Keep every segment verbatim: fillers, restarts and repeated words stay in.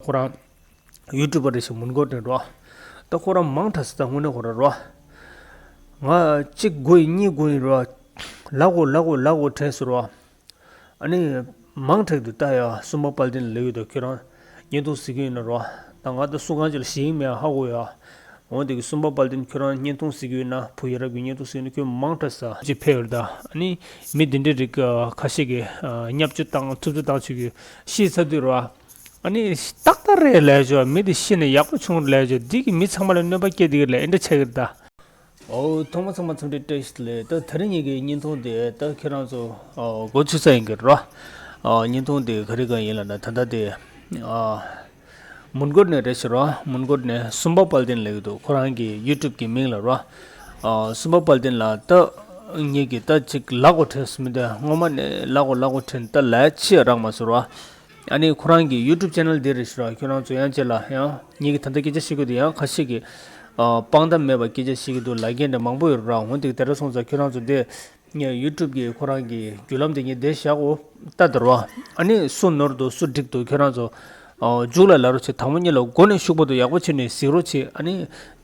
ཁོ་རང་ཡུ་ཊུབ་པ་རེད་ཤག་མོན་གྷོ་ནས་རོ། ད་ཁོ་རང་མང་དྲགས་སོང་ད་དངོས་གནས་ཁོ་རང་རོ། ང་གཅིག་དགོས་ཡིན་གཉིས་དགོས་ཡིན་རོ། ལབ་དགོས་ལབ་དགོས་ལབ་དགོས་དྲན་སོང་རོ། ཨ་ནི་མང་དྲགས་འདུག་ད་ཡ། སུམ་པ་དཔལ་ལྡན་ལབ་ཡོད་ད། ཁྱོད་རང་བརྙན་ཐུང་གཟིགས་ཀྱི་ཡོད་ན་རོ། ད་ང་ད་སུ་གང་ཅིག་ལ་ཞེད་སྣང་མེད་ཧ་གོ་ཡ། འོ་དེ་གི་སུམ་པ་དཔལ་ལྡན་ཁྱོད་རང་བརྙན་ཐུང་གཟིགས་ཀྱི་ཡོད་ན། བུ་ཡ་རབས་ཀྱི་བརྙན་ཐུང་གཟིགས་ན་ཁྱོད་མང་དྲགས་ས་ཅིག་ཕེབས་ཡོད་ད། ཨ་ནི་མི་འདི་འདྲའི་རིགས་ཁ་ཤས་ཀྱིས་བརྙས་བཅོས་བཏང་ཐུབ་ཚོད་བཏང་བྱེད་ཀྱི་ཤེས་ཚར་དུས་རོ། ཨ་ནི་ཏག་ཏག་རེད་ལབ་ཆོག་མི་དེ་ཤི་ནས་ཡག་པོ་བྱུང་རེད་ལབ་ཆོག་འདི་གིས་མི་ཚང་མ་ལ་གནོད་པ་སྐྱེལ་བསྡད་ཀྱི་རེད་ལབ་ཨེ་འདྲ་ཆགས་ཀྱི་རེད་ད། ཨོ་ཐོག་མ་ཚང་མ་འཚམས་འདྲི་བཀྲ་ཤིས་བདེ་ལེགས། ད་དེ་རིང་ངེད་ཀྱི་བརྙན་ཐུང་དེ་ད་ཁྱེད་རང་ཚོ་ཨོ་མགོ་ཚོས་ས་ཡིན་གྱི་རོ། ཨོ་བརྙན་ཐུང་དེ་ག་རེ་གང་ཡིན་ལབ་ན། ད་ལྟ་དེ་ཨ་མོན་གྷོ་ནས་རེད་ཤག་རོ། མོན་གྷོ་ནས་སུམ་པ་དཔལ་ལྡན་ལབ་ཀྱི་འདུག་ཁོ་རང་གི་ཡུ་ཊུབ་ཀྱི་མིང་ལ་རོ། ཨོ་སུམ་པ་དཔལ་ལྡན་ལ་ད་ངེད་ཀྱིས་ད་ཅིག་ལབ་དགོས་དྲན་སོང་མི་འདུག་སྔོན་མ་ནས་ལབ་དགོས་ལབ་དགོས་དྲན་ད་ལབ་ཡ་ཅིག་རག་མ་སོང་རོ། ཨ་ནི་ཁོ་རང་གི་ཡུ་ཊུབ་ཅེ་ནལ་འདི་རེད་ཤག་རོ། ཁྱོད་རང་ཚོ་ཡང་ཅིག་ལ་ཡང་ངེད་ཀྱིས་ད་ལྟ་སྐད་ཆ་བཤད་ཀྱི་འདུག་ཡང་ཁ་ཤས་ཀྱིས་ཨ་དཔང་རྟགས་མེད་པ་སྐད་ཆ་བཤད་ཀྱི་འདུག་ལབ་མཁན་འདྲ་མང་པོ་ཡོད་རེད་ར། འོན་ཏེ་དེ་འདྲ་སོང་ཙང་ཁྱོད་རང་ཚོ་འདི་ངས་ཡུ་ཊུབ་ཀྱི་ཁོ་རང་གི་བརྒྱུད་ལམ་དེ་ངས་འདིར་བཞག་གོ་ལྟ་དེ་རོ། ཨ་ནི་སུ་ནོར་འདུག་སུ་འགྲིག་འདུག་ཁྱོད་རང་ཚོ་ཨ་མཇུག་ལ་ལབ་རོགས་བྱེད། དང་པོ་ཉིད་ལ་མགོ་ནས་ཤུགས་པ་འདུག་ཡག་པོ་བྱས་ནས་གཟིགས་རོགས་བྱེད། ཨ་ནི་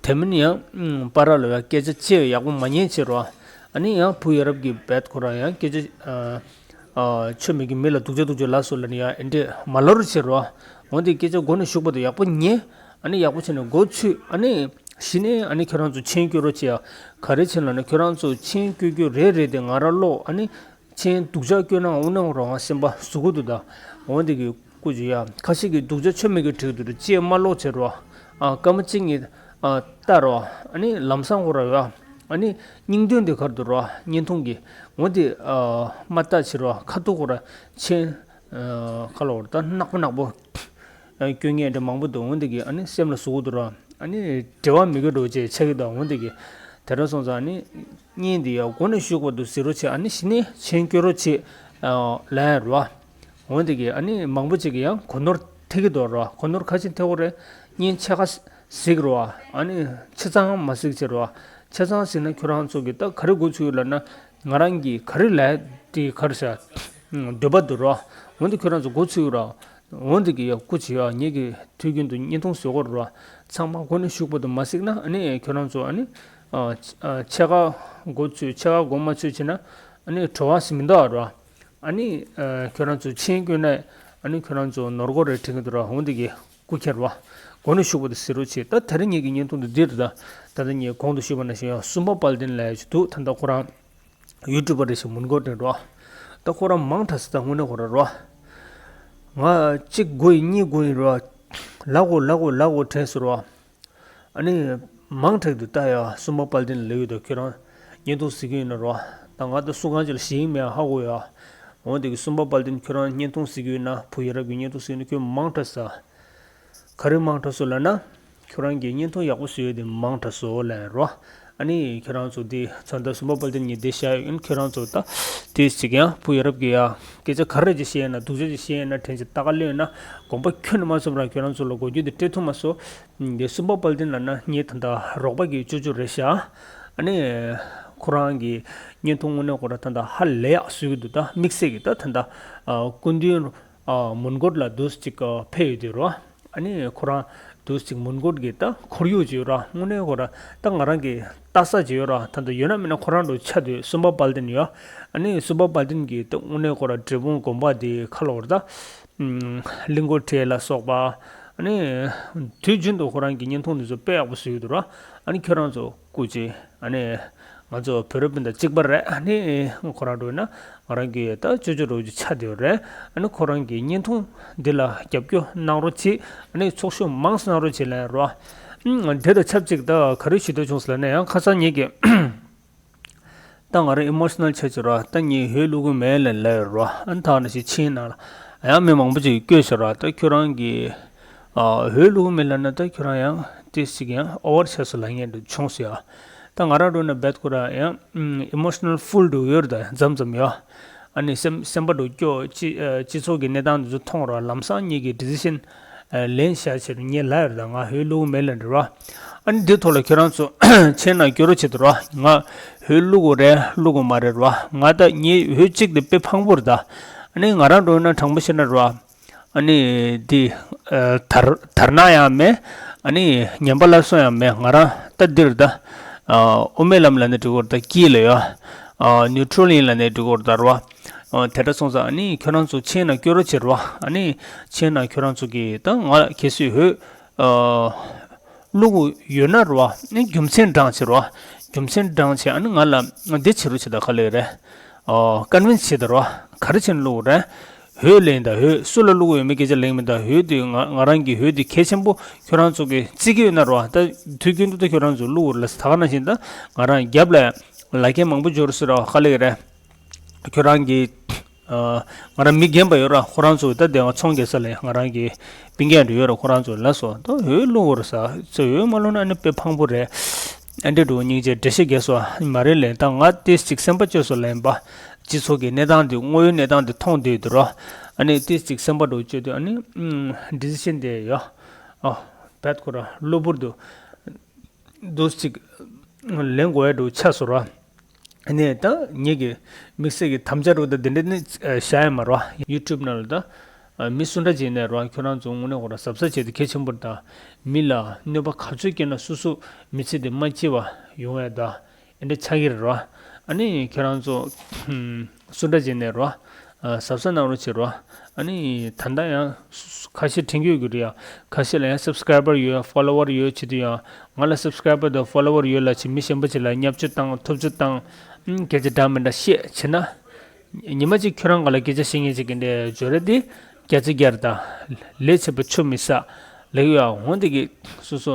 དེ་མིན་ཡང་པར་ལ་ཡང་སྐད་ཆ་བཤད་ཡག་པོ་མ་ཉན་བྱེད་རོ། ཨ་ནི་ཡང་བུ་ཡ་རབས་ཀྱི་བེད་ཁོ་རང་ཡང་སྐད་ཆ་ཨ། ཨ་ཆོ་མེད་ཀྱི་མི་ལ་སྡུག་ཅག་སྡུག་ཅག་ལབ་སོང་ལབ་ནས་ཡང་ཨེ་འདྲས་མ་ལབ་རོགས་བྱེད་རོ། འོན་ཏེ་སྐད་ཆ་མགོ་ནས་ཤུགས་པ་དང་ཡག་པོ་ཉན། ཨ་ནི་ཡག་པོ་བྱས་ནས་མགོ་ཚོས། ཨ་ནི་གཞི་ནས་ཨ་ནི་ཁྱོད་རང་ཚོ་མཆན་སྐྱོན་རོགས་བྱེད་ཡ། ག་རེ་བྱས་ལབ་ན་ཁྱོད་རང་ཚོ་མཆན་སྐྱོན་སྐྱོན་རེད་རེད་དེ་ང་རང་ཀློག་ཨ་ནི་མཆན་སྡུག་ཅག་སྐྱོན་ན་འོ་ནས་རང་སེམས་པ་ཟུག་གི་འདུག་ད། འོན་ཏེ་གི་སྐུ་མཁྱེན་ཡ། ཁ་ཤས་ཀྱིས་སྡུག་ཅག་ཆོ་མེད་ཀྱི་བྲིས་འདུག་ཅེས་མ་ཀློག་བྱེད་རོ། ཨ་སྐར་མ་གཅིག་གཉིས་ཨ་ལྟ་རོ། ཨ་ནི་ལམ་སང་ཁོ་ར་ཡ། ཨ་ནི་སྙིང་དོན་དེ་ག་རེ་འདུག་རོ། བརྙན་ཐུང་གི་འོ་དེ་ཨ་མ་ལྟ་བྱེད་རོ། ཁ་ཐུག་ཁོ་ར་མཆན་ཨ་ཁ་ལོ་ར་ད་ནག་པོ་ནག་པོ་ཨ་སྐྱོན་ངན་འདྲ་མང་པོ་འདུག་འོ་དེ་གི་ཨ་ནི་སེམས་ལ་ཟུག་གི་འདུག་རོ། ཨ་ནི་འབྲེལ་བ་མི་དགོས་འགྲོ་བྱེད་ཆགས་ཀྱི་འདུག་འོ་དེ་གི་དེ་འདྲ་སོང་ཙང་ཨ་ནི་བརྙན་དེ་ཡ་མགོ་ནས་ཤུགས་པ་འདུག་གཟིགས་རོགས་བྱེད། ཨ་ནི་གཞི་ནས་མཆན་སྐྱོན་རོགས་བྱེད་ཨ་ལབ་ཡ་རོ། འོན་ཏེ་གི་ཨ་ནི་མང་པོ་ཅིག་གིས་ཡང་གོ་ནོར་ཐེབས་ཀྱི་འདུག་རོ། གོ་ནོར་ག་ཅི་ཐེབས་ཀྱི་རེད། བརྙན་ཕྱེད་ཀ་གཟིགས་རོ། ཨ་ནི་ཆ་ཚང་མ་གཟིགས་བྱེད་རོ། ཆ་ཚང་གཟིགས་ན་ཁྱོད་རང་ཚོ་གིས་ད་ག་རེ་མགོ་ཚོས་ཡོད་ལབ་ན། ང་རང་གིས་ག་རེ་ལབ་དེ་ག་རེ་བྱ་འདོད་པ་འདུག་རོ། འོན་ཏེ་ཁྱོད་རང་ཚོ་མགོ་ཚོས་ཡོད་རོ། འོན་ཏེ་གི་ཡ་སྐུ་མཁྱེན་ཡ། ངེད་ཀྱི་དུས་རྒྱུན་དུ་བརྙན་ཐུང་བཟོ་གི་རོ། ཚང་མ་མགོ་ནས་ཤུགས་པ་དུ་མ་གཟིགས་ན་ཨ་ནི་ཁྱོད་རང་ཚོ་ཨ་ནི་ཨ་ཕྱེད་ཀ་མགོ་ཚོས་ཕྱེད་ཀ་མགོ་མ་ཚོས་བྱས་ན་ཨ་ནི་བྲོ་བ་ཟེར་མི་འདུག་རོ། ཨ་ནི་ཨ་ཁྱོད་རང་ཚོ་མཆན་བཀོད་ན་ཨ་ནི་ཁྱོད་རང་ཚོ་ནོར་གོ་རེ་དྲན་གྱི་འདུག་ར། འོན་ཏེ་གི་སྐུ་མཁྱེན་རོ། མགོ་ནས་ཤུགས་པ་དེ་གཟིགས་རོགས་བྱེད། ད་དེ་རིང་ངེད་ཀྱི་བརྙན་ཐུང་དེ་འདིར་ད་ད་ལྟ་ངས་གོང་དུ་ཞུས་པ་ནང་བཞིན་ཡང་སུམ་པ་དཔལ་ལྡན་ལབ་ཡ་ཅིག་འདུག་ད་ལྟ་ཁོ་རང་ཡུ་ཊུབ་པ་རེད་ཤག་མོན་གྷོ་ནས་རོ། ད་ཁོ་རང་མང་དྲགས་སོང་ད་དངོས་གནས་ཁོ་རང་རོ། ང་གཅིག་དགོས་ཡིན་གཉིས་དགོས་ཡིན་རོ། ལབ་དགོས་ལབ་དགོས་ལབ་དགོས་དྲན་སོང་རོ། ཨ་ནི་མང་དྲགས་འདུག་ད་ཡ། སུམ་པ་དཔལ་ལྡན་ལབ་ཡོད་ད། ཁྱོད་རང་བརྙན་ཐུང་གཟིགས་ཀྱི་ཡོད་ན་རོ། ད་ང་ད་སུ་གང་ཅིག་ལ་ཞེད་སྣང་མེད་ཧ་གོ་ཡ། འོན་ཏེ་གི་སུམ་པ་དཔལ་ལྡན་ཁྱོད་རང་བརྙན་ཐུང་གཟིགས་ཀྱི་ཡོད་ན། བུ་ཡ་རབས་ཀྱི་བརྙན་ཐུང་གཟིགས་ན་ཁྱོད་མང་དྲགས་ས། ག་རེ་མང་དྲགས་སོང་ལབ་ན། ཁྱོད་རང་གིས་བརྙན་ཐུང་ཡག་པོ་བཟོས་ཡོད་དེ་མང་དྲགས་སོང་ལབ་རོ། ཨ་ནི་ཁྱོད་རང་ཚོ་འདི་ཚོ་ད་སུམ་པ་དཔལ་ལྡན་ངས་འདི་བཞག་ཡོད། ཁྱོད་རང་ཚོ་ད་དེ་ཅིག་ཡང་བུ་ཡ་རབས་ཀྱི་ཡ་སྐད་ཆ་ག་རེ་ཅིག་བཤད་ན་སྡུག་ཅག་ཅིག་བཤད་ན་དྲན་ཅིག་ལྟ་ག་ལོན་ན་དགོངས་པ་ཁྱོན་ནས་མ་ཚོམ་ར། ཁྱོད་རང་ཚོ་ལ་གོ་རྒྱུ་འདི་སྤྲད་ཐུབ་མ་སོང་། འདི་སུམ་པ་དཔལ་ལྡན་ལབ་ན་ངས་ད་ལྟ་རོགས་པ་གི་ཅོ་ཅོ་རེད་ཤག་ཨ་ནི་ཁོ་རང་གི་བརྙན་ཐུང་དངོས་གནས་ཁོ་རང་ད་ལྟ་ཧ་ལས་ཡག་བཟོ་གི་འདུག་ད་དམིགས་བསལ་གྱི་ད་ད་ལྟ་སྐུ་མདུན་མོན་གྷོ་ལ་འདུག་ཅིག་ཕེབས་ཡོད་དུས་རོ། ཨ་ནི་ཁོ་རང་འདུག་ཅིག་མོན་གྷོ་གི་ད་ཁོར་ཡུག་ཅིག་ཡོད་ར། དངོས་གནས་ཁོ་རང་ད་ང་རང་གི་ལྟ་ས་ཅིག་ཡོད་ར། ད་ལྟ་ཡོད་ན་མེད་ན་ཁོ་རང་འགྲོ་ཆ་དུས་སུམ་པ་དཔལ་ལྡན་ཡོད། ཨ་ནི་སུམ་པ་དཔལ་ལྡན་གྱི་ད་དངོས་གནས་ཁོ་རང་འབྲས་སྤུངས་དགོན་པ་དེ་ཁ་ལོ་བར་ད་གླིང་སྐོར་བྲལ་ལ་སོགས་པ། ཨ་ནི་དུས་རྒྱུན་དུ་ཁོ་རང་གི་བརྙན་ཐུང་འདི་ཚོ་དཔེ་ཡག་པོ་བཟོས་ཡོད་འདུག་ར། ཨ་ནི་ཁྱོད་རང་ཚོ་སྐུ་མཁྱེན། ཨ་ནི་ང་ཚོ་བོད་རབ་སྤུན་ཟླ་གཅིག་པ་རེད། ཨ་ནི་ཁོ་རང་འགྲོ་ན་ང་རང་གི་ད་ཅོ་ཅོ་རོགས་ཀྱི་ཆ་དེ་རེད། ཨ་ནི་ཁོ་རང་གི་བརྙན་ཐུང་འདི་ལ་རྒྱབ་སྐྱོར་གནང་རོགས་བྱེད། ཨ་ནི་ཚོགས་ཞུགས་མང་ཙམ་གནང་རོགས་བྱེད་ལབ་རོ། ཨ་དེ་དང་ཆབས་ཅིག་ད་ག་རེ་ཞུ་འདོད་བྱུང་ཟེར་ལབ་ན་ཡང་ཁ་སང་ངེད་ཀྱི་ད་ང་རང་ཨི་མོ་ཤི་ནལ་ཆགས་ཀྱི་ར། ད་ངས་ཧོས་བླུག་གི་མེད་ལབ་ལབ་ཡོད་ར། ཨ་ནི་ད་ནི་ཞིག་ཕྱིན་ནང་ལ་ཡང་མི་མང་པོ་ཅིག་བསྐྱོད་ཤག་ར། ད་ཁྱོད་རང་གིས་ཨ་ཧོས་བླུག་གི་མེད་ལབ་ན་ད་ཁྱོད་རང་ཡང་ཏིས་ཅིག་ཡང་ཨོ་བར་ཆགས་སོང་ལབ་མཁན་འདྲ་བྱུང་སོང་ཡ། ད་ང་རང་འགྲོ་ན་རྦད་ཁོ་རང་ཡང་ཨིམ་ཨི་མོ་ཤི་ནལ་ཧྥུལ་འགྲོ་ཡོད་རེད། ད་མཚམས་མཚམས་ཡ། ཨ་ནི་སེམས་སེམས་པ་འགྲོ་སྐྱོ། སྤྱི་ཨ་སྤྱི་ཚོགས་ཀྱི་གནས་སྟངས་འདི་ཚོ་མཐོང་ར། ལམ་སང་ངེད་ཀྱིས་ཌི་སི་ཤན་ཨ་ལེན་བཞག་ཕྱིར་ངས་ལབ་ཡོད་རེད། ད་ང་ཧོས་བླུག་གི་མེད་ལབ་འདྲ་ར། ཨ་ནི་འདི་ཐོག་ལ་ཁྱོད་རང་ཚོ་མཆན་ནང་བསྐྱོན་རོགས་བྱེད་དོ་ར། ང་ཧོས་བླུག་གི་རེད་བླུག་གི་མ་རེད་ར། ང་ད་ངའི་ཧོས་གཅིག་དེ་དཔེ་ཕངས་པོ་རེད་ད། ཨ་ནི་ང་རང་འགྲོ་ན་དྲང་པོ་བཤད་ན་ར། ཨ་ནི་འདི་ཨ་དར་དར་ནག་ཡང་མེད། ཨ་ནི་ངན་པ་སླར་གསོ་ཡང་མེད། ང་རང་ད་འདིར་ད་ཨ་དབུ་མའི་ལམ་ལ་ནི་འགྲོ་གི་ཡོད་རེད། ད་དཀྱིལ་ལ་ཡོད། ཨ་ནིའུ་ཊྲལ་ཡིན་ལབ་ནས་འགྲོ་གི་ཡོད་རེད་ད་རེད་བ། ཨ་དེ་འདྲ་སོང་ཙང་ཨ་ནི་ཁྱོད་རང་ཚོ་མཆན་ནང་བསྐྱོན་རོགས་བྱེད་རེད་བ། ཨ་ནི་མཆན་ནང་ཁྱོད་རང་ཚོ་གིས་ད་ང་ལ་གལ་སྲིད་འོས་ཨ་བླུག་གི་ཡོད་ན་རེད་བ། ཨ་ནི་རྒྱུ་མཚན་དྲངས་བྱེད་རེད་བ། རྒྱུ་མཚན་དྲངས་བྱེད། ཨ་ནི་ང་ལ་འདི་བྱེད་རོགས་བྱེད། ད་ག་ལེ་རེད། ཨ་ཀོན་ཝིན་སི་བྱེད་ད་རེད་བ། ག་རེ་བྱས་ནས་བླུག་རེད། འོས་ལེན་དང་འོས་སུ་ལ་བླུག་འོས་མི་སྐད་ཆ་ལེན་མི་དང་འོས་དེ་ང་ང་རང་གི་འོས་དེ་གལ་ཆེན་པོ་ཁྱོད་རང་ཚོ་གི་བརྩི་གི་ཡོད་ན་རོ། ད་དུས་རྒྱུན་དུ་ད་ཁྱོད་རང་ཚོ་བླུག་ར་ལ་ད་ག་ནང་བཞིན་ད་ང་རང་རྒྱབ་ལ་ལ་རྒྱ་མང་པོ་འབྱོར་སྲིད་རོ། ག་ལེ་རེད། ཁྱོད་རང་གི་ཨ་ང་རང་མི་རྒན་པ་ཡོད་ར། ཁོ་རང་ཚོ་ད་དེ་ང་ཚོང་རྒྱག་ས་ལ་ང་རང་གི་སྤུན་ཀྱག་འདྲ་ཡོད་ར། ཁོ་རང་ཚོ་ལ་སོ་ད་འོས་བླུག་ར་ས་ཚོ་འོས་མ་བླུག་ན་ཨ་ནི་དཔེ་ཕངས་པོ་རེད། ཨ་འདྲེ་འགྲོ་སྙིང་རྗེ་འགྲེལ་བཤད་རྒྱག་སོ་མ་རེད་ལན། ད་ང་ཏིས་ཅིག་སེམས་པ་བཅོས་སོ་ལན་པ། སྤྱི་ཚོགས་ཀྱི་གནས་སྟངས་དེ་དངོས་ཡོད་གནས་སྟངས་དེ་མཐོང་བསྡད་འདུག་རོ། ཨ་ནི་ཏིས་ཅིག་སེམས་པ་འགྲོ་བཅོས་དུས་ཨ་ནི་ཌི་སི་ཤན་དེ་ཡོད། ཨ་བད་ཁོ་ར་གློ་བུར་དུ་འདུག་ཅིག་ལེན་དགོས་ཡ་འགྲོ་ཆགས་སོ་རོ། ཨ་ནི་ད་ངེད་ཀྱི་དམིགས་བསལ་གྱི་དམ་བཅའ་རུ་ད་དེ་འདྲ་ནི་བཞག་ཡ་མ་རོ། ཡུ་ཊུབ་ནང་ལ་ད། ཨ་མི་སུ་འདྲ་ཅིག་ནས་རོ། ཁྱོད་རང་ཚོ་དངོས་གནས་ཁོ་ར་གཟབ་གཟབ་བྱས་ཏེ་གལ་ཆེན་པོ་རེད་ད། མི་ལ་གནོད་པ་ག་ཚོད་བསྐྱལ་ན་སོ་སོ་མི་ཚེ་འདི་མ་སྐྱིད་པ་ཡོང་ཡ་ད། ཨེ་འདྲ་ཆགས་ཀྱི་རེད་རོ། ཨ་ནི་ཁྱོད་རང་ཚོ་སུ་འདྲ་ཅིག་ནས་རོ། ཨ་གཟབ་གཟབ་གནང་རོགས་བྱེད་རོ། ཨ་ནི་ད་ལྟ་ཡང་ཁ་ཤས་དྲན་གྱི་ཡོད་ཀྱི་རེད་ཡ། ཁ་ཤས་ལ་ཡང་སབ་སི་ཀ་རའི་བར་ཡོད། ཕོ་ལོ་ཝར་ཡོད་བྱེད་དུས་ཡང་ང་ལ་སབ་སི་ཀ་རའི་བར་དང་ཕོ་ལོ་ཝར་ཡོད་ལབ་བྱས་མི་གཞན་པ་ཅིག་ལ་བརྙས་བཅོས་བཏང་ཐུབ་ཚོད་བཏང་། ཨུམ་སྐད་ཆ་འདྲ་མི་འདྲ་བཤད་བྱས་ན། ཉི་མ་གཅིག་ཁྱོད་རང་ག་ལ་སྐད་ཆ་བཤད་མཁན་ཅིག་གི་འདྲ་འབྱོར་རེད་དེ། བརྒྱ་ཆ་བརྒྱ་རེད་ད། ལས་བྱེད་པ་ཆུ་མི་ཟ། ལེགས་ཡོད་ཨ། འོན་ཏེ་གི་སོ་སོ་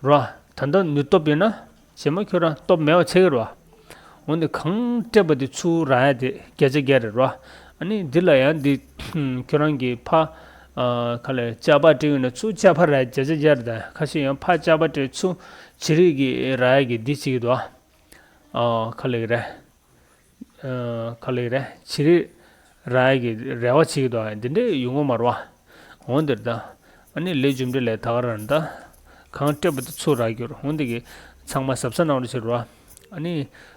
རོ། ད་ལྟ་ནུས་སྟོབས་ཡོད་ན་རྗེས་མ་ཁྱོད་རང་སྟོབས་མེད་པ་ཆགས་ཀྱི་རོ། འོན་ཏེ་གང་སྤྲད་པ་དེ་ཚུར་རག་ཡ་དེ་བརྒྱ་ཆ་བརྒྱ་རེད་རོ། ཨ་ནི་འདི་ལ་ཡང་འདི་ཁྱོད་རང་གི་ཕ་ཨ་ག་ལ་ལྕགས་ཕག་སྤྲད་ཡོད་ན་ཚུར་ལྕགས་ཕག་རག་ཡ་བརྒྱ་ཆ་བརྒྱ་རེད་ད། ཁ་ཤས་ཡང་ཕ་ལྕགས་ཕག་སྤྲད་ཚུར་བྱི་རིལ་གི་རག་ཡ་གི་འདི་བྱེད་ཀྱི་འདུག་ཨ། ཨ་ག་ལ་གི་རེད། ཨ་ག་ལ་གི་རེད། བྱི་རིལ་རག་ཡ་གི་རེ་བ་བྱེད་ཀྱི་འདུག་ཨ། འདི་འདྲས་ཡོང་གི་མ་རེད་བ། འོ་འདིར་ད། ཨ་ནི་ལས་རྒྱུ་འབྲས་ལས་ད་ག་རང་ད། གང་སྤྲད་པ་དེ་ཚུར་རག་རྒྱུར་འོ་འདི་གི་ཚང་མ་གཟབ་གཟབ་གནང་རོགས་བྱེད་རོགས། ཨ་ནི་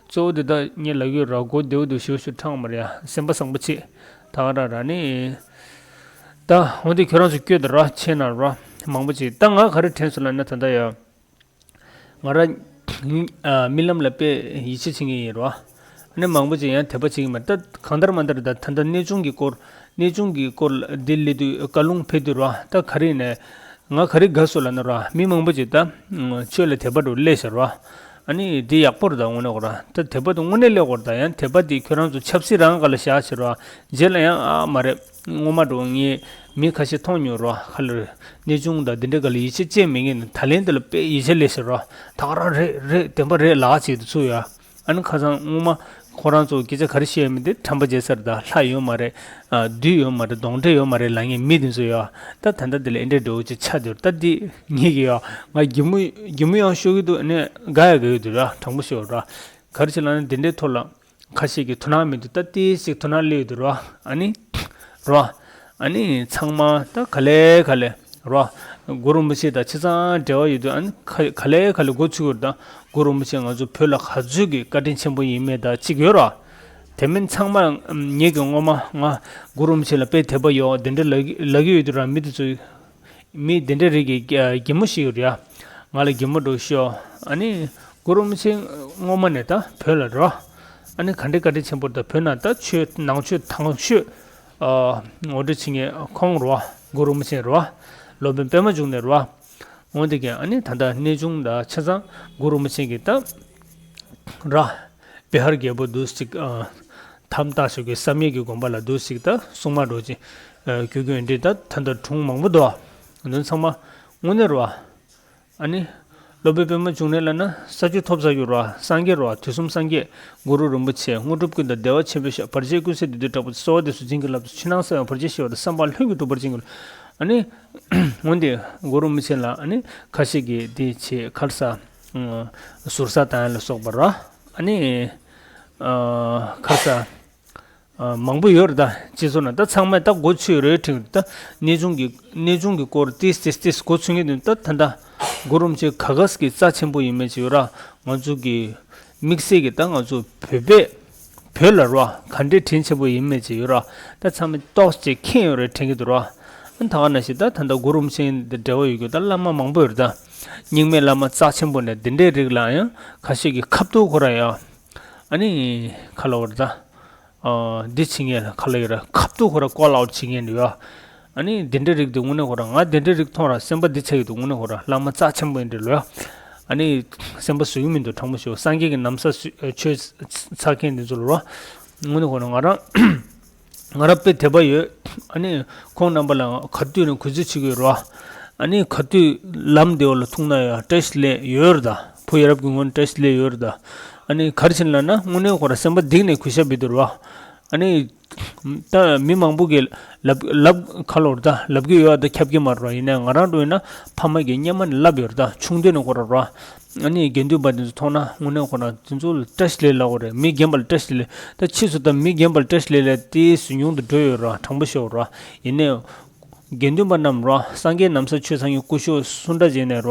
གཙོ་བོ་འདི་ད་ངས་ལབ་ཡོད་ར། གོ་བདེ་བོ་འདུག་ཞེ་པོ་ཞིག་དྲངས་མ་རེད་ཡ། སེམས་པ་བཟང་པོ་བྱེད། ད་ག་རང་ར་ནི། ད་འོ་འདི་ཁྱོད་རང་ཚོ་བསྐྱོད་དེ་ར་ཆེ་ན་ར་མང་པོ་བྱེད། ད་ང་ག་རེ་དྲན་སོང་ལབ་ན་ད་ད་ཡ། ང་རང་ཨ་རྨི་ལམ་ལ་དཔེ་ཡིད་ཆེས་བྱེད་མཁན་ཡིན་རོ། ཨ་ནི་མང་པོ་ཅིག་ཡང་དད་པ་བྱེད་ཀྱི་མ་རེད། ད་གང་ལྟར་མ་ལྟར་ད་ད་ལྟ་གནས་ཆུང་གི་སྐོར་གནས་ཆུང་གི་སྐོར་ལ་འདི་སླེབས་དུས་བཀའ་ལུང་ཕེབས་དུས་རོ། ད་ག་རེ་ཡིན་ནའི་ང་ག་རེ་དགའ་སོང་ལབ་ན་རོ། མི་མང་པོ་ཅིག་ད་ཆོས་ལ་དད་པ་འགྲོ་སླེབས་ཤག་རོ། ཨ་ནི་འདི་ཡག་པོ་རེད། ད་དངོས་གནས་ཁོ་རང་ད་དད་པ་དེ་དངོས་གནས་སླེབས་དགོས་རེད། ད་ཡང་དད་པ་དེ་ཁྱོད་རང་ཚོ་ཆབ་སྲིད་རང་ག་ལ་བཞག་བྱེད་རོ། རྗེས་ལ་ཡང་ཨ་མ་རེད། སྔོན་མ་འགྲོ་ངས་མི་ཁ་ཤས་མཐོང་མྱོང་རོ། ཁ་ལར་གནས་ཆུང་དང་འདི་འདྲ་ག་ལ་ཡིད་ཆེས་བྱེད་མི་ངན་ནི་ད་ལན་དེ་ལ་དཔེ་ཡིད་ཆེས་ལས་ཟེར་རོ། ད་ག་རང་རེད་རེད་བདེན་པ་རེད་ལགས་ཅིག་ཏུ་ཚུགས་ཡ། ཨ་ནི་ཁ་སང་སྔོན་མ་ཁོ་རང་ཚོ་སྐད་ཆ་ག་རེ་བཤད་མི་འདི་ཁྲམ་པ་བྱེད་ས་རེད། ད་ལྷ་ཡོད་མ་རེད། ཨ་བདུད་ཡོད་མ་རེད། གདོན་འདྲེ་ཡོད་མ་རེད་ལབ་མཁན་མི་དེ་ཚོ་ཡ། ད་ད་ལྟ་དེ་ལ་ཨེ་འདྲས་འགྲོ་ཅིག་ཆགས་འདུག་ད་འདི་ངེད་ཀྱི་ཡ་ང་གད་མོ་གད་མོ་ཡང་ཤོར་གི་འདུག་ཨ་ནི་དགའ་ཡ་དགའ་གི་འདུག་ར། དྲང་པོ་ཤོད་ར། ག་རེ་བྱེད་ལབ་ན་འདི་འདྲའི་ཐོག་ལ་ཁ་ཤས་ཀྱིས་དོ་སྣང་མི་འདུག་ད་ཏིས་ཅིག་དོ་སྣང་སླེབས་ཡོད་འདུག་རོ། ཨ་ནི་རོ། ཨ་ནི་ཚང་མ་ད་ག་ལེ་ག་ལེ་རོ། གུ་རུ་རིན་པོ་ཆེ་དང་ཆ་ཚང་འབྲེལ་བ་ཡོད་དུས་ཨ་ནི་ག་ག་ལེ་ག་ལེ་འགོ་ཚུགས་ཡོད་རེད། ད་གུ་རུ་རིན་པོ་ཆེ་ང་ཚོ་བོད་ལ་ག་ཚོད་ཀྱི་བཀའ་དྲིན་ཆེན་པོ་ཡིན་མེད་ད་ཅིག་ཡོད་རོ། དེ་མིན་ཚང་མ་ངེད་ཀྱི་སྔོན་མ་ང་གུ་རུ་རིན་པོ་ཆེ་ལ་དཔེ་དད་པ་ཡོད་འདི་འདྲ་ལབ་ཀྱི་ལབ་ཀྱི་ཡོད་དུས་ར། མི་དེ་ཚོས་མི་དེ་འདྲ་རིགས་ཀྱི་གད་མོ་ཞིག་ཡོད་རེད་ཡ། ང་ལ་གད་མོ་འགྲོ་ཤོག་ཨ་ནི་གུ་རུ་རིན་པོ་ཆེ་སྔོན་མ་ནས་ད་བོད་ལ་རོ། ཨ་ནི་ག་འདྲའི་བཀའ་དྲིན་ཆེན་པོ་རེད། ད་བོད་ནང་ད་ཆོས་ནང་ཆོས་དང་ཆོས་ཨ་ངོ་སྤྲོད་བྱེད་མཁན་ཁོང་རོ། གུ་རུ་རིན་པོ་ཆེ་རོ། སློབ་དཔོན་པད་མ་འབྱུང་གནས་རོ། འོན་ཏེ་ཀྱང་ཨ་ནི་ད་ལྟ་གནས་ཆུང་ད་ཆ་ཚང་གུ་རུ་རིན་པོ་ཆེ་གི་ད་ར། བི་ཧར་རྒྱལ་པོ་འདུག་ཅིག་ཨ་དམ་བཏགས་ཞུ་གི་བསམ་ཡས་ཀྱི་དགོན་པ་ལ་འདུག་ཅིག་ད་སྲུང་མ་འགྲོ་ཅིག་ཨ་གུ་གུ་འདི་ད་ད་ལྟ་གྲོང་མང་པོ་འདུག་འདི་ཚང་མ་དངོས་གནས་རོ། ཨ་ནི་སློབ་དཔོན་པད་མ་འབྱུང་གནས་ལབ་ན་ས་བཅུ་ཐོབ་ས་རྒྱུ་རོ། སངས་རྒྱས་རོ། དུས་གསུམ་སངས་རྒྱས་གུ་རུ་རིན་པོ་ཆེ་དངོས་གྲུབ་ཀུན་དང་བདེ་བ་ཆེན་པོའི་ཞབས། བར་ཆད་ཀུན་སེལ་བདུད་འདུལ་དྲག་པོ་སྟེ། གསོལ་བ་འདེབས་སོ་བྱིན་གྱིས་བརླབ་ཏུ་ཕྱི་ནང་གསང་བའི་བར་ཆད་ཞི་བ་དང་། བསམ་པ་ལྷུན་གྱིས་འགྲུབ་པར་བྱིན་གྱིས། ཨ་ནི་འོན་ཏེ་གུ་རུ་རིན་པོ་ཆེ་ལ་ཨ་ནི་ཁ་ཤས་ཀྱིས་དེ་བྱེད་ཁར་ས། ཟུར་ཟ་བཏང་ཡ་ལ་སོགས་པ་ར། ཨ་ནི་ཨ་ཁ་ས་ཨ་མང་པོ་ཡོད་རེད། ད་སྤྱི་ཚོགས་ནང་ད་ཚང་མས་ད་མགོ་ཚོས་རེད་དྲན་གི་འདུག་ད་གནས་ཆུང་གི་གནས་ཆུང་གི་སྐོར་ཏིས་ཏིས་ཏིས་མགོ་ཚོས་མཁན་དེ་ད་ད་ད་གུ་རུ་རིན་པོ་ཆེ་ག་ག་གི་རྩ་ཆེན་པོ་ཡིན་མེད་ཅིག་ཡོད་ར། ང་ཚོ་གི་དམིགས་བསལ་གྱི་ད་ང་ཚོ་བོད་པས་བོད་ལ་ར་ག་འདྲའི་དྲིན་ཆེན་པོ་ཡིན་མེད་ཅིག་ཡོད་ར། ད་ཚང་མས་ཏོག་ཙམ་མཁྱེན་ཡོད་རེད་དྲན་གི་འདུག་ར། ད་ག་ནང་བཞིན་ད་ད་ལྟ་གུ་རུ་རིན་པོ་ཆེ་འདི་འབྲེལ་བ་ཡོད་རྒྱུ་ད་བླ་མ་མང་པོ་ཡོད་རེད་ད། རྙིང་མའི་བླ་མ་རྩ་ཆེན་པོ་ནས་འདི་འདྲའི་རིགས་ལ་ཡང་ཁ་ཤས་ཀྱི་ཁ་ཐུག་ཁོ་ར་ཡང་། ཨ་ནི་ཁ་ལོ་བར་ད། འདི་བྱེད་མཁན་ཁ་ལོ་ཡོད་ར་ཁ་ཐུག་ཁོ་ར་ཀོལ་ཨའུཊ་བྱེད་མཁན་འདི་ཡོད། ཨ་ནི་འདི་འདྲའི་རིགས་འདི་དངོས་གནས་ཁོ་ར་ང་འདི་འདྲའི་རིགས་མཐོང་ར་སེམས་པ་འདི་ཆགས་ཡོད་འདུག་དངོས་གནས་ཁོ་ར་བླ་མ་རྩ་ཆེན་པོ་ཡིན་འདྲ་ལོ། ཨ་ནི་སེམས་པ་བཟོད་ཀྱི་མི་འདུག་དྲང་པོ་ཞུ་སངས་རྒྱས་ཀྱི་ན་བཟའ་ཆོས་ཚ་མཁན་འདི་ཚོ་ལ་རོ། དངོས་གནས་ཁོ་ར་ང་རང་། ང་རང་དཔེ་དད་པ་ཡོད། ཨ་ནི་ཁོང་རྣམ་པ་ལ་ག་དུས་ནས་གུས་བརྩི་བྱེད་ཀྱི་ཡོད་རེད་བ། ཨ་ནི་ག་དུས་ལམ་བདེ་བ་ལ་ཐུག་ན་ཡང་བཀྲ་ཤིས་བདེ་ལེགས་ཡོད་རེད་ད། བུ་ཡ་རབས་ཀྱི་ངོས་ནས་བཀྲ་ཤིས་བདེ་ལེགས་ཡོད་རེད་ད། ཨ་ནི་ག་རེ་བྱས་ན་ལབ་ན་དངོས་གནས་ཁོ་ར་སེམས་པ་གཏིང་ནས་གུས་ཞབས་ཡོད་རེད་བ། ཨ་ནི་ད་མི་མང་པོ་གིས་ལབ་ལབ་ཁ་ལོ་རེད་ད་ལབ་ཀྱི་ཡོད་ད་ཁྱབ་ཀྱི་མ་རེད་བ། ཡིན་ནའི་ང་རང་འགྲོ་ཡིན་ན་ཕ་མ་གིས་སྔོན་མ་ནས་ལབ་ཡོད་རེད་ད་ཆུང་དུས་ནས་ཁོ་ར་རེད་བ། ཨ་ནི་དགེ་འདུན་པ་དེ་ཚོ་མཐོང་ན་དངོས་གནས་ཁོ་རང་དེ་ཚོ་ལ་བཀྲ་ཤིས་བདེ་ལེགས་ལབ་དགོས་རེད། མི་རྒན་པ་ལ་བཀྲ་ཤིས་བདེ་ལེགས། ད་ཕྱིས་སུ་ད་མི་རྒན་པ་ལ་བཀྲ་ཤིས་བདེ་ལེགས་དེ་སུན་ཉུང་དུ་འགྲོ་ཡོད་ར་དྲང་པོ་ཤོད་ར། ཡིན་ནའི་དགེ་འདུན་པ་རྣམས་ར་སངས་རྒྱས་ན་བཟའ་ཆོས་ཚང་གི་སྐུ་ཞབས་སུ་འདྲ་བྱས་ནས་ར་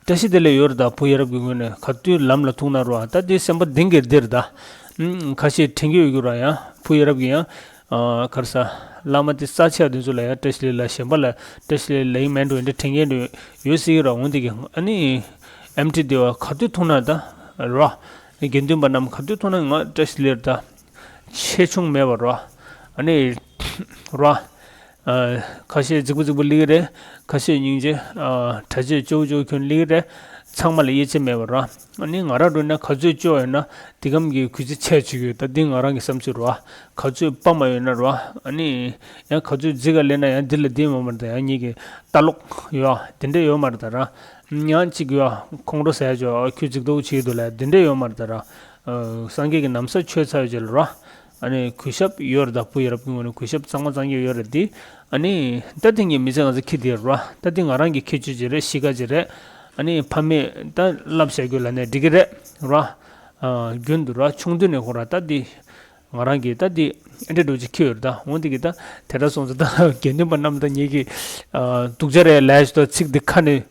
བཀྲ་ཤིས་བདེ་ལེགས་ཡོད་རེད་ད། བུ་ཡ་རབས་ཀྱི་ངོས་ནས་ག་དུས་ལམ་ལ་ཐུག་ན་ར་ད་དེ་སེམས་པ་གཏིང་གི་འདིར་ད། ཁ་ཤས་དྲན་གྱི་ཡོད་རྒྱུ་ར་ཡང་བུ་ཡ་རབས་ཀྱི་ཡང་། ག་རེ་ཟ། བླ་མ་དེ་རྩ་ཆེ་བ་དེ་ཚོ་ལ་ཡང་བཀྲ་ཤིས་བདེ་ལེགས་ལབ་གཞན་པ་ལ་བཀྲ་ཤིས་བདེ་ལེགས་ལབ་ཡིན་མེད་འགྲོ་ཡིན་འདྲ་དྲན་མཁན་འདྲ་ཡོད་སྲིད་ཀྱི་ར་འོན་ཏེ་གི་ཨ་ནི། ཨེམ་ཊི་བདེ་བ་ག་དུས་ཐུག་ན་ད། ར། དགེ་འདུན་པ་རྣམས་ག་དུས་ཐུག་ན་ང་བཀྲ་ཤིས་བདེ་ལེགས་ད། ཆེ་ཆུང་མེད་པར་ར། ཨ་ནི། ར། ཁ་ཤས་རྫིག་པོ་རྫིག་པོ་སླེབས་ཀྱི་རེད། ཁ་ཤས་སྙིང་རྗེ། གྲྭ་ཆས་སྐྱོ་སྐྱོ་གྱོན་སླེབས་ཀྱི་རེད། ཚང་མ་ལ་དབྱེ་འབྱེད་མེད་པར་ར། ཨ་ནི་ང་རང་འགྲོ་ན་ག་ཚོད་སྐྱོ་ཡོད་ན་དེ་གམ་གྱི་གུས་བརྩི་ཆེ་བྱེད་ཀྱི་ཡོད་ད་འདི་ང་རང་གི་བསམ་ཚུལ་ར། ག་ཚོད་དཔའ་མ་ཡོད་ན་ར། ཨ་ནི་ཡང་ག་ཚོད་རྫིག་ག་སླེབས་ན་ཡང་འདི་ལ་འདི་མ་མར་ད་ཡང་ཉིད་ཀྱི་ལྟ་ལོག་ཡོད་དེ་འདྲ་ཡོད་མ་རེད་ད་ར། ཡང་གཅིག་ཡོད་ཁོང་ཁྲོ་ཟ་ཡ་ཅོ་ཁྱོད་རྫིག་མདོག་བྱེད་འདུག་ལ་དེ་འདྲ་ཡོད་མ་རེད་ད་ར། སངས་རྒྱས་ཀྱི་ན་བཟའ་ཆོས་ཚར་བའི་རྗེས་ལ་ར། ཨ་ནི་གུས་ཞབས་ཡོད་རེད་ད་བུ་ཡ་རབས་ཀྱི་ངོས་ནས་གུས་ཞབས་གཙང་མ་གཙང་རྐྱང་ཡོད་རེད་དེ། ཨ་ནི་ད་དེ་ངས་མི་ཚེ་གང་ཚེ་ཁྱི་དེ་ར་ད་དེ་ང་རང་གི་ཁྱད་ཆོས་ཅིག་རེད་གཤིས་ཀ་ཅིག་རེད། ཨ་ནི་ཕ་མས་ད་བསླབ་བྱ་རྒྱུ་ལ་ནས་འགྲིག་གི་རེད་ར། རྒྱུན་དུ་ར་ཆུང་དུས་ནས་ཁོ་ར་ད་དེ་ང་རང་གི་ད་དེ་ཨེ་འདྲ་འགྲོ་ཅིག་ཁྱི་ཡོད་རེད་ད་འོན་དེ་གི་ད་དེ་འདྲ་སོང་ཙང་ད་དགེ་འདུན་པ་རྣམས་ད་ངེད་ཀྱི་སྡུག་ཅག་རེད་ལས་ཞུ་ད་ཚིག་འདི་ཁ་ནས།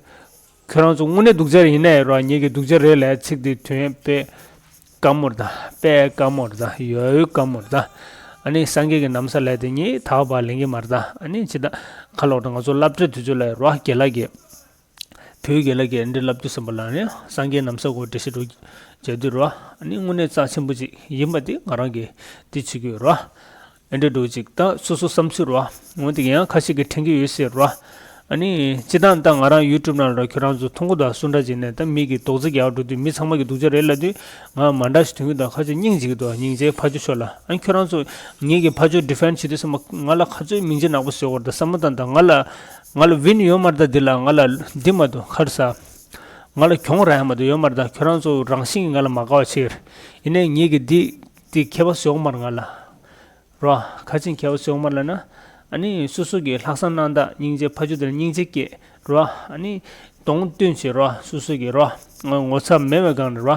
ཁྱོད་རང་ཚོ་དངོས་གནས་སྡུག་ཅག་ཡིན་ནའི་རོ་ངེད་ཀྱི་སྡུག་ཅག་རེད་ལས་ཚིག་འདི་དོན་དཔེ་དཀའ་མོ་རེད་ད། དཔེ་དཀའ་མོ་རེད་ད། ཡོད་ཡོད་དཀའ་མོ་རེད་ད། ཨ་ནི་སངས་རྒྱས་ཀྱི་ན་བཟའ་ལས་དེ་ཉིད་ད་བར་ལེན་གྱི་མ་རེད་ད། ཨ་ནི་ཅི་ད་ཁ་ལོག་ད་ང་ཚོ་སློབ་གྲྭའི་དུས་ཚོད་ལ་རོ་རྒན་ལགས་ཀྱིས་བོད་རྒན་ལགས་ཀྱིས་འདི་སློབ་དུས་ཙམ་པ་ལ་ནི་སངས་རྒྱས་ན་བཟའ་གོ་འགྲེལ་བཤད་རོ་མཇལ་དུས་རོ་ཨ་ནི་དངོས་གནས་རྩ་ཆེན་པོ་ཅིག་ཡིན་པ་དེ་ང་རང་གིས་འདི་བྱེད་ཀྱི་ཡོད་རོ། ཨེ་འདྲ་འདྲ་ཅིག་ད་སོ་སོ་བསམ་ཚུལ་རོ། འོན་ཏེ་ཡང་ཁ་ཤས་ཀྱིས་དྲན་གྱི་ཡོད་ཟེར་རོ། ཨ་ནི་སྤྱི་བཏང་ད་ང་རང་ཡུ་ཊུབ་ནང་ལ་ཁྱོད་རང་ཚོ་མཐོང་གི་འདུག་སུ་འདྲ་བྱས་ནས་ད་མི་གི་རྡོག་རྫིས་རྒྱག་འགྲོ་དུས་མི་ཚང་མ་གི་སྡུག་ཅག་རེད་ལབ་དུས་ང་མ་འདྲ་ཞིག་དོན་གྱི་འདུག་ཁ་ཤས་སྙིང་རྗེ་གི་འདུག་སྙིང་རྗེ་ཕ་ཇོ་ཤོར་ལ་ཨ་ཁྱོད་རང་ཚོ་ངེད་ཀྱི་ཕ་ཇོ་ཌི་ཕེན་ཌི་བྱེད་དུས་ཙམ་པ་ང་ལ་ག་ཚོད་མིང་རྗེ་ནག་པོ་བཟོས་ཡོད་རེད་ད་བསམ་བློ་བཏང་ད་ང་ལ་ང་ལ་ཝིན་ཡོད་མ་རེད་ད་འདི་ལ་ང་ལ་འདི་མ་གཏོགས་ཁར་ས་ང་ལ་གྱོང་རག་ཡ་མ་གཏོགས་ཡོད་མ་རེད་ད་ཁྱོད་རང་ཚོ་རང་བཞིན་གྱི་ང་ལ་མ་དགའ་བ་བྱེད་ཀྱི་རེད་ཡིན་ནའི་ངེད་ཀྱི་འདི་འདི་ཁྱད་པར་བཟོས་ཡོད་མ་རེད་ང་ལ། རོ། ཁ་ཆེམས་ཁྱེར་བ་སོང་མ་ལ་ན། ཨ་ནི་སོ་སོ་གི་ལྷག་བསམ་གནང་དང་སྙིང་རྗེ་ཕ་ཇོ་དེར་སྙིང་རྗེ་སྐྱེས། རོ། ཨ་ནི་གདོང་བསྟན་བྱེད་རོ། སོ་སོ་གི་རོ། ངོ་ཚ་མེད་པའི་སྒང་ནས་རོ།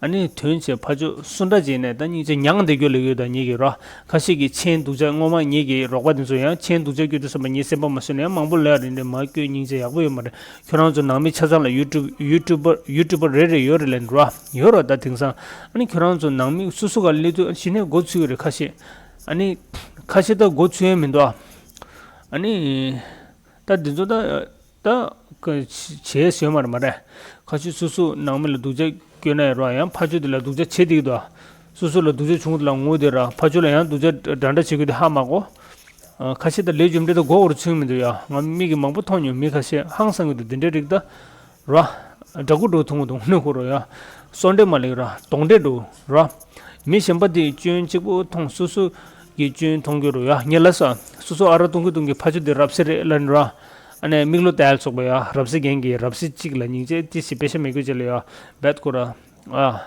ཨ་ནི་དོན་བྱེད་ཕ་ཇོ་སུ་འདྲ་བྱས་ནས་ད་སྙིང་རྗེ་མྱངས་བསྡད་རྒྱུ་ལ་ཡོད་ད་ངེད་ཀྱི་རོ། ཁ་ཤས་ཀྱི་མཆན་སྡུག་ཅག་སྔོན་མ་ངེད་ཀྱི་རོགས་པ་དེ་ཚོ་ཡང་མཆན་སྡུག་ཅག་བསྐྱོན་དུས་ཙམ་པ་ངའི་སེམས་པ་མ་བཟོད་ནས་ཡང་མང་པོ་ལབ་རེད་འདྲ་མ་བསྐྱོན་སྙིང་རྗེ་ཡག་པོ་ཡོད་མ་རེད། ཁྱོད་རང་ཚོ་ནང་མི་ཆ་ཚང་ལ་ཡུ་ཊུབ་ཡུ་ཊུབ་པར་ཡུ་ཊུབ་པར་རེ་རེ་ཡོད་རེད་ལབ་འགྲོ། ཡོད་རེད་ད་དེང་སང་། ཨ་ནི་ཁྱོད་རང་ཚོ་ནང་མི་སོ་སོ་ག་སླེབས་དུས་གཞི་ནས་མགོ་ཚོས་ཀྱི་རེད་ཁ་ཤས། ཨ་ནི་ཁ་ཤས་ད་མགོ་ཚོས་ཡ་མི་འདུག་ཨ་ནི་ད་འདི་ཚོ་ད་ད་བྱས་ཟོས་མ་རེད་མ་རེད། ཁ་ཤས་སོ་སོ་ནང་མི་ལ་སྡུག་ཅག་སྐྱོན་ན་ཡང་རོགས་ཡང་ཕ་ཆོས་དེ་ལ་སྡུག་ཅག་བྱེད་བསྡད་ཀྱི་འདུག་སོ་སོ་ལ་སྡུག་ཅག་བྱུང་དེ་ལ་ངུ་དེ་ར་ཕ་ཆོས་ལ་ཡང་སྡུག་ཅག་འདྲ་འདྲ་བྱེད་དགོས་དེ་ཧ་མ་གོ་ཁ་ཤས་ད་ལས་རྒྱུ་འབྲས་ད་མགོ་བོར་ཚུད་མི་འདུག་ཡ། ང་མིག་གིས་མང་པོ་མཐོང་མྱོང་མི་ཁ་ཤས་ཧང་སང་གི་འདུག་འདི་འདྲའི་རིགས་ད། ར། དགྲ་སྐུ་འགྲོ་ཐུང་ངུ་དུང་ནུ་ཁོ་རོ་ཡ། སོ་འདྲེ་མ་ལེགས་ར་གདོང་འདྲེ་འགྲོ་ར། མི་གཞན་པ་དེ་སྐྱོན་གཅིག་པོ་མཐོང་སོ་སོ་གི་སྐྱོན་མཐོང་གི་རོ་ཡ་ངས་ལ་ས། སོ་སོ་ཨ་ར་གཏོང་གི་གཏོང་གི་ཕ་ཆོས་དེ་རབ་སེ་རེད་ལ་ནི་ར། ཨ་ནེ་མིག་ལོ་ཏལ་ཚོགས་པ་ཡ་རབ་སེ་རྒན་གྱི་རབ་སེ་གཅིག་ལ་སྙིང་རྗེ་ཏི་སི་དཔེ་ཤ་མེད་དགོས་ཅེས་ལ་ཡ་བད་ཁོ་ར། ཨ།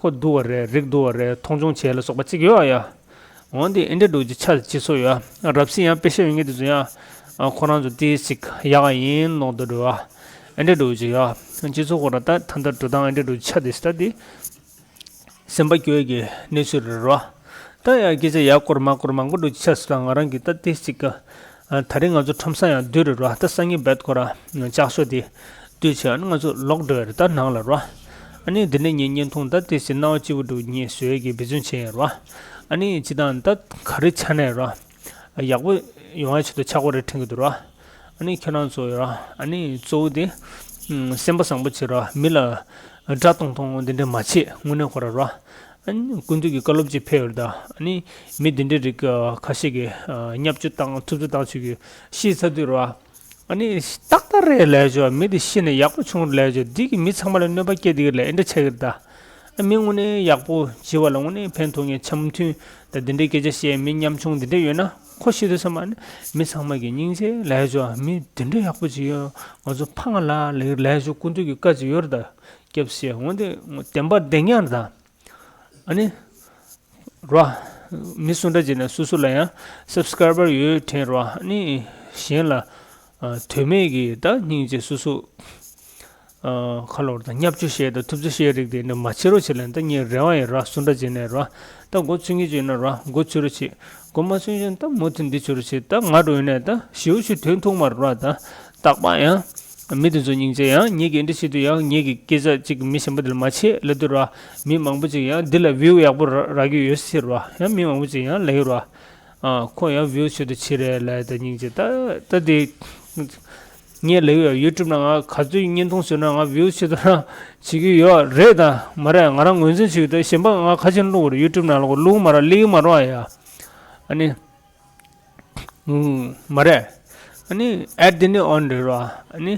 ཁོ་སྡུག་བ་རེད་རིགས་སྡུག་བ་རེད་མཐོང་ཆུང་བྱས་ལ་སོགས་པ་གཅིག་ཡོད་ཨ་ཡ། འོན་ཏེ་ཨེ་འདྲ་འགྲོ་གི་ཆ་ཅི་སོ་ཡོད། རབ་སྲིད་ཡང་དཔེ་ཤ་ཡོད་ངེས་དེ་ཚོ་ཡང་། ཁོ་རང་ཚོ་ཏིས་ཅིག་ཡག་ཡིན་ནོག་འདུག་འགྲོ་བ། ཨེ་འདྲ་འགྲོ་གི་ཡོད། སྤྱི་ཚོགས་ཁོ་ར་ད་ད་ལྟ་འགྲོ་སྟངས་ཨེ་འདྲ་འགྲོ་གི་ཆ་དེ་སི་ད་དེ། སེམས་པ་སྐྱོ་ཡས་ཀྱི་གནས་ཚུལ་རེད་རོ། ད་ཡང་སྐད་ཆ་ཡག་སྐོར་མ་སྐོར་མང་པོ་འགྲོ་གི་ཆ་སི་ད་ང་རང་གི་ད་ཏིས་ཅིག་ག་ད་རིང་ང་ཚོ་ཁྲོམ་ས་ཡང་བསྡུས་རེད་རོ། ད་སང་ཉིན་བད་ཁོ་ར་ལྕགས་ཤོག་དེ་བསྡུས་བྱས་ཨ་ནི་ང་ཚོ་ལོག་འགྲོ་ཡ་རེད་ད་ནང་ལ་རོ། ཨ་ནི་འདི་ནས་ངས་བརྙན་ཐུང་ད་ཏིས་ཅིག་སྣང་བ་སྐྱིད་པོ་འགྲོ་ངས་བཟོ་ཡས་ཀྱི་འབད་བརྩོན་བྱས་ཡ་རོ། ཨ་ནི་ཅི་ད་ད་ག་རེ་ཆ་ནས་རོ། ཡག་པོ་ཡོང་ཡ་ཆེད་དུ་ཆག་སྒོ་རེ་འཕྲེང་གི་འདུག་ར། ཨ་ནི་ཁྱེད་རང་ཚོ་ཡོད་ར། ཨ་ནི་གཙོ་བོ་དེ་ཨམ་སེམས་པ་བཟང་པོ་བྱེད་ར། མི་ལ་དགྲ་གཏོང་གཏོང་འདི་འདྲ་མ་བྱེད། དངོས་གནས་ཁོ་ར་ར། ཨ་ནི་སྐུ་མདུན་གྱི་བཀའ་སློབ་ཅིག་ཕེབས་ཡོད་ར་ད། ཨ་ནི་མི་འདི་འདྲའི་རིགས་ཨ་ཁ་ཤས་ཀྱིས་ཨ་བརྙས་བཅོས་བཏང་ཐུབ་ཚོད་བཏང་བཅུག་གི་ཤི་ཚར་དུས་ར། ཨ་ནི་ཏག་ཏག་རེད་ལབ་ཆོག་མི་དེ་ཤི་ནས་ཡག་པོ་བྱུང་རེད་ལབ་ཆོག་འདི་གིས་མི་ཚང་མ་ལ་གནོད་པ་སྐྱེལ་བསྡད་ཀྱི་ལས་འདི་འདྲ་བྱེད་ཀྱི་རེད་ད། ཨ་མི་དངོས་གནས་ཡག་པོ་བྱེད་པ་ལ་དངོས་གནས་ཕན་ཐོགས་མཁན་འཆམ་མཐུན་ད་འདི་འདྲའི་སྐད་ཆ་བཤད་མི་ཉམ་ཆུང་འདི་འདྲ་ཡོད་ན་ཁོ་ཤི་དུས་ཙམ་པ་ནི་མི་ཚང་མ་གིས་སྙིང་རྗེ་ལབ་ཆོག་མི་འདི་འདྲ་ཡག་པོ་ཅིག་ཡོད། ང་ཚོ་ཕངས་ལ་ལབ་ལབ་ཆོག་སྐུ་མདུན་གྱི་བཀའ་ཅིག་ཡོད་རེད་ད། སྐྱབས་སེ་འོན་ཏེ་བདེན་པ་བདེན་ཡང་རེད་ད། ཨ་ནི། ར། མི་སུ་འདྲ་ཅིག་ནས་སོ་སོ་ལ་ཡང་སབ་སི་ཀ་རའི་བར་ཡོད་དྲན་ར། ཨ་ནི་གཞན་ལ་ཨ་དོན་མེད་ཀྱི་ད་སྙིང་རྗེ་སོ་སོ་ཨ་ཁ་ལོར་དང་བརྙས་བཅོས་བཤད་དང་ཐུབ་ཚོད་བཤད་རིགས་དེ་འདྲ་མ་བྱེད་རོགས་བྱེད་ལ་ད་ངས་རེ་བ་ཡིན་ར། སུ་འདྲ་ཅིག་ནས་ར་ད་མགོ་ཚོས་མཁན་ཅིག་ཡོད་ན་ར་མགོ་ཚོས་རོགས་བྱེད། མགོ་མ་ཚོས་མཁན་ད་མུ་མཐུད་འདི་བྱེད་རོགས་བྱེད། ད་ང་འགྲོ་ཡོད་ནས་ད་ཞེའུ་ཞུ་དོན་ཐུག་མ་ར་ད། རྟག་པར་ཡང་། མི་དེ་ཚོ་སྙིང་རྗེ་ཡང་ངེད་ཀྱིས་འདི་བྱེད་དུས་ཡང་ངེད་ཀྱི་སྐད་ཆ་གཅིག་མི་གཞན་པ་དེ་ལ་མ་བྱེད་ལབ་དུས་ར། མི་མང་པོ་ཅིག་ཡང་འདི་ལ་བིའུ་ཡག་པོ་རག་རག་གི་ཡོད་ཟེར་ར། ཡང་མི་མང་པོ་ཅིག་ཡང་ལབ་ཡོད་ར། ཨ་ཁོ་ཡང་བིའུ་བྱེད་དུ་ཕྱིན་རེད་ལབ་ད་སྙིང་རྗེ་ད་ད་དེ། ངས་ལབ་ཡོད་ཡུ་ཊུབ་ནང་ང་ག་ཚོད་བརྙན་ཐུང་བཟོས་ན་ང་བིའུ་བྱེད་དུ་རང་བྱེད་ཀྱི་ཡོད་རེད་ད། མ་རེད་ང་རང་ངོས་འཛིན་བྱེད་ཀྱི་ད་གཞན་པ་ང་ཁ་ཆེན་བླུག་རེད་ཡུ་ཊུབ་ནང་ལ་ཁོ་བླུག་མ་ར་སླེབས་ཀྱི་མ་ར་ཡ། ཨ་ནི། ཨུམ། མ་རེད། ཨ་ནི་ཨེཌ་འདི་ནི་ཨོན་རེད་ར། ཨ་ནི་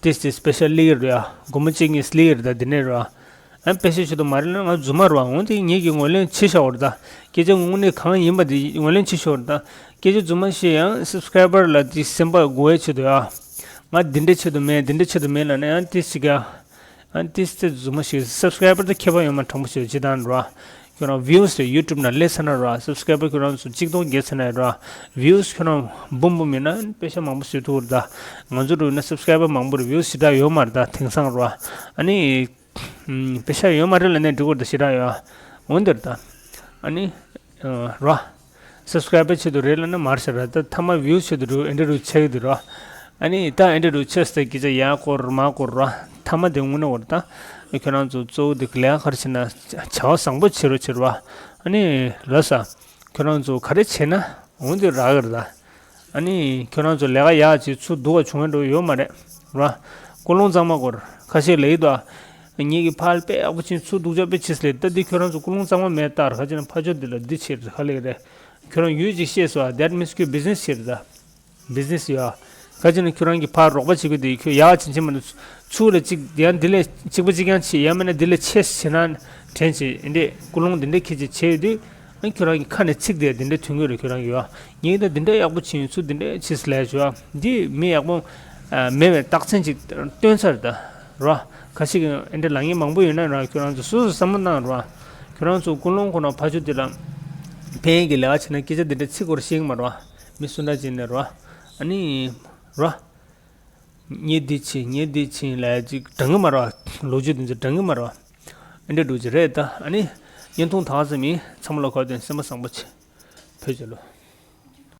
ཏིས་ཏིས་སི་པེ་ཤལ་ལི་རེད་ཡ། སྒོར་མོ་གཅིག་གཉིས་ལི་རེད་ད་འདི་ནས་ར། ཨ་ནི་པེ་ཤལ་ཆེད་དུ་མ་རེད་ལ་ང་རྫུན་མ་ར། འོན་ཏེ་ངེད་ཀྱི་ངོས་ལེན་བྱེད་ཤག་རེད་ད། སྐད་ཆ་དངོས་གནས་གང་ཡིན་པ་དེ་ངོས་ལེན་བྱེད་ཤག་རེད་ད། སྐད་ཆ་རྫུན་མ་བཤད་ཡང་སབ་སི་ཀ་རའི་བར་ལ་དེ་སེམས་པ་དགོས་ཡ་ཆེད་དུ་ཡ། ང་འདི་འདྲ་ཆེད་དུ་མེད་འདི་འདྲ་ཆེད་དུ་མེད་ལ་ནི་ཨ་ནི་ཏིས་ཅིག་ཡ། ཨ་ནི་ཏིས་ཏིས་རྫུན་མ་ཞིག་སབ་སི་ཀ་རའི་བར་དང་ཁྱད་པར་ཡོད་མ་དྲང་པོ་ཞིག་ཅི་དང་ར། ཁྱོད་རང་བིའུ་སི་རེད་ཡུ་ཊུབ་ནང་སླེབས་ཚར་ན་ར། སབ་སི་ཀ་རའི་བར་ཁྱོད་རང་ཚོ་གཅིག་སྟོང་བརྒལ་ཚར་ན་ར། བིའུ་སི་ཁྱོད་རང་འབུམ་འབུམ་ཡིན་ན་པེ་ཤ་མང་པོ་བཟོས་ཐུབ་ར་ད། ང་ཚོ་རུ་ཡིན་ན་སབ་སི་ཀ་རའི་བར་མང་པོ་རེད་བིའུ་སི་ཞེ་དྲག་ཡོད་མ་རེད་ད་དེང་སང་ར། ཨ་ནི། ཨམ། པེ་ཤ་ཡོད་མ་རེད་ལ་ནས་འགྲིག་གོ་རེད་ད་ཞེ་དྲག་ཡོད། འོན་ཏེ་རེད་ད། ཨ་ནི། ཨ། ར། སབ་སི་ཀ་རའི་བར་ཆེད་དུ་རེད་ལ་ན་མར་ཤ་ར་ད་ཐ་མ་བིའུ་ཆེད་དུ་རུ་ཨེ་འདྲ་རུ་ཆེ་གི་འདུག་ར། ཨ་ནི་ད་ཨེ་འདྲ་རུ་ཆེ་སྟེ་སྐད་ཆ་ཡ་སྐོར་མ་སྐོར་ར་ཐ་མ་དེ་དངོས་གནས་བར་ད་ཁྱོད་རང་ཚོ་གཙོ་བོ་དེ་ལས་ཀ་ག་རེ་བྱེད་ན་བྱ་བ་བཟང་པོ་བྱེད་རོགས་བྱེད་ར། ཨ་ནི་ལ་ས་ཁྱོད་རང་ཚོ་ག་རེ་བྱེད་ན་འོན་ཏེ་རག་གི་རེད་ད། ཨ་ནི་ཁྱོད་རང་ཚོ་ལས་ཀ་ཡག་ཅིག་ཚུར་སྡུག་པ་བྱུང་ཡ་འགྲོ་ཡོད་མ་རེད་ར། ཀུན་སློང་གཙང་མ་སྐོར་ཁ་ཤས་ལབ་ཡི་འདུག་ཨ། ངེད་ཀྱི་ཕར་དཔེ་ཡག་པོ་ཕྱིན་ཚུར་སྡུག་ཅག་དཔེ་ཕྱིས་ལས་ད་འདི་ཁྱོད་རང་ཚོ་ཀུན་སློང་གཙང་མ་མེད་ལྟར་ཁ་ཅིག་ན་ཕ་ཆོས་འདི་ལ་འདི་བྱེད་རེད་ཁ་ལེགས་རེད། ཁྱོད་རང་ཡུལ་ཅིག་ཤེས་སོ་ཨ། that means ཁྱོད་བི་ཛི་ནེ་སི་བྱེད་རེད་ད། བི་ཛི་ནེ་སི་ཡོད་ཨ། ཁ་ཅིག་ན་ཁྱོད་རང་གི་ཕར་རོགས་པ་བྱེད་དགོས་དེ་ཁྱོད་ཡག་ཕྱིན་ཕྱིན་མ་གཏོགས་ཚུར་ལ་གཅིག་ཡང་འདི་ལས་གཅིག་པ་གཅིག་རྐྱང་བྱེད་ཡང་མིན་ན་འདི་ལས་ཆེ་ཞེ་ན་དྲན་བྱེད་འདི་འདྲས་ཀུན་སློང་འདི་འདྲས་ཁྱེད་ཀྱིས་བྱེད་ཡོད་དུས། ཨ་ཁྱོད་རང་གི་ཁ་ནས་ཚིག་དེ་འདི་འདྲ་ཐོན་གྱི་རེད་ཁྱོད་རང་གི་ཡོད། ངས་ད་འདི་འདྲ་ཡག་པོ་བྱས་ཡོད་ཚུལ་འདི་འདྲ་བྱས་ལས་བྱོས། འདི་མི་ཡག་པོ་ཨ་མེད་པའི་རྟགས་མཚན་ཅིག་སྟོན་ཚར་ད་རོ། ཁ་ཤས་ཀྱིས་ཨེ་འདྲ་ལབ་མཁན་མང་པོ་ཡོད་ན་ར་ཁྱོད་རང་ཚོ་སོ་སོ་བསམ་བློ་བཏང་རོ། ཁྱོད་རང་ཚོ་ཀུན་སློང་ཁོ་ན་ཕ་ཆོས་འདི་ལ་ཕན་གྱི་ལས་ཀ་བྱས་ན་སྐད་ཆ་འདི་འདྲ་ཚིག་སྐོར་ཤེས་ཀྱི་མ་རོ། མི་སུ་འདྲ་ཅིག་ནས་རོ། ཨ་ནི་རོ། ངས་འདི་བྱས་ངས་འདི་བྱས་ལབ་ཅིག་དྲང་གི་མ་རེད་བ། ལོ་རྒྱུས་འདི་ཚོ་དྲང་གི་མ་རེད་བ། ཨེ་འདྲ་འདྲ་ཅིག་རེད་ད། ཨ་ནི་བརྙན་ཐུང་དག་ཙམ་ཡིན། ཚང་མ་ལ་གོ་དོན་སེམས་པ་བཟང་པོ་བྱེད། བོད་རྒྱལ་ལོ།